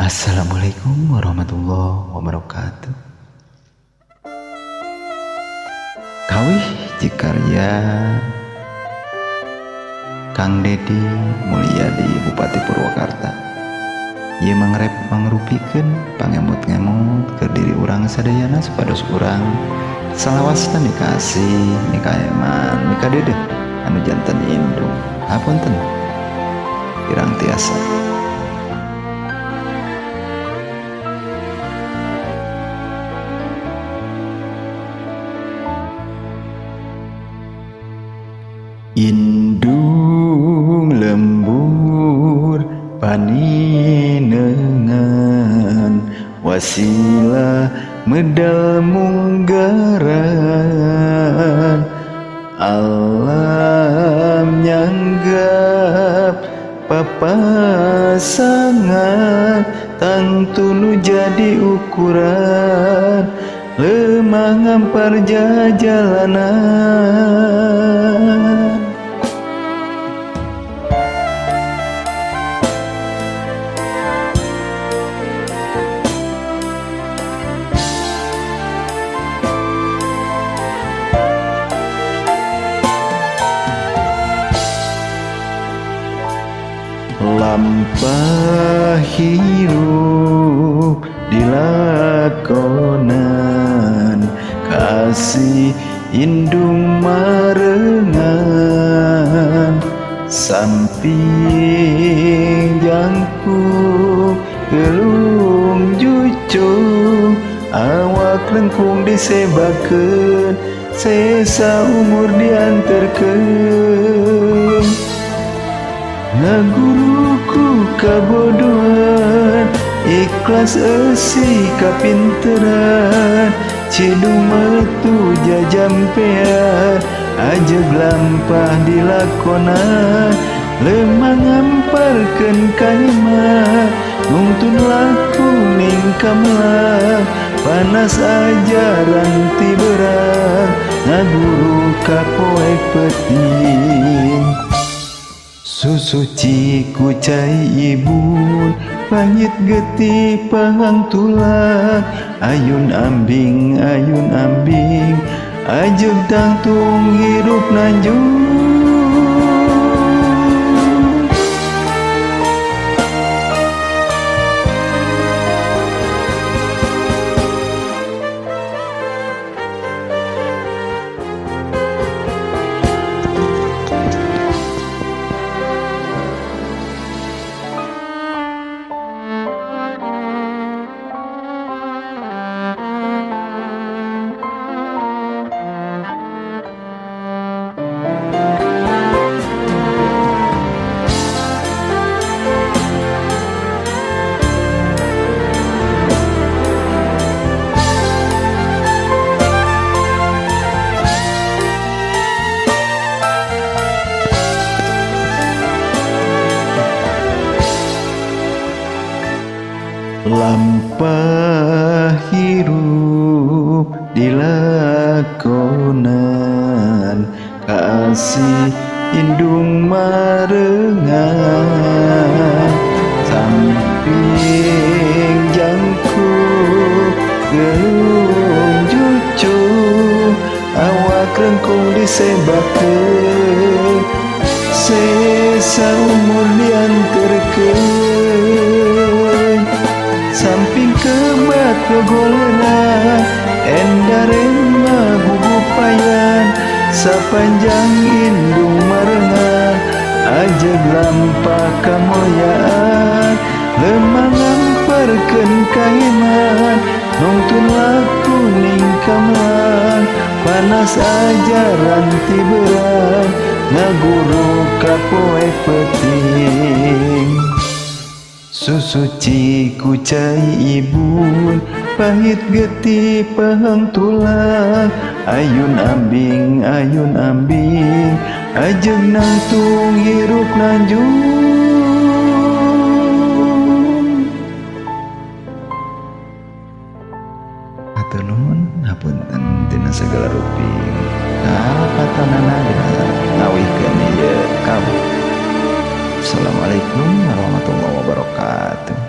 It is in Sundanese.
Assalamualaikum warahmatullahi wabarakatuh. Kawih Cikarya Kang Dedi Mulyadi Bupati Purwakarta. Ieu mangrep mangrupikeun pangemut-ngemut keur diri urang sadayana supados urang salawasna mikasih, mikaeman, mikadeudeung anu janten indung. Hapunten kirang tiasa. Indung lembur paninengan wasilah medal munggaran, alam nyanggap papasangan tangtu nu jadi ukuran lemah ngampar jajalanan. Lampah hirup dilakonan kasih indung marengan, samping jangkung gelung jucung awak lengkung disebakeun sesa umur dianterkeun. Ngaguruku kabodohan ikhlas eusi kapinteran, cidung metu jajampean ajeg lampah dilakonan, lemah ngamparkeun kaiman nungtun laku ning kamelang, panas ajaran ti berang ngaguru ka poek peuting. Susuci ku cai ibun panyit getih pahang tulang, ayun ambing ajeg tangtung hirup nanjung. Lampah hirup dilakonan kasih indung marengan, samping jangkung gelung jucung awak rengkung disebakeun sesa umur dianterkeun. Samping kebat gogoleran endarema gugupayan, sapanjang indung marengan ajeg lampah kamulyaan, lemah ngamparkeun kaiman nungtun laku ning kamelang, panas ajaran ti berang ngaguru ka poek peuting. Susuci ku cai ibun pahit getih pahang tulang, ayun ambing ajeg nangtung hirup nanjung. Hatur nuhun hapunten tina sagala rupi kalepatanana dina ngawihkeun ieu kawih. Assalamualaikum warahmatullahi wabarakatuh.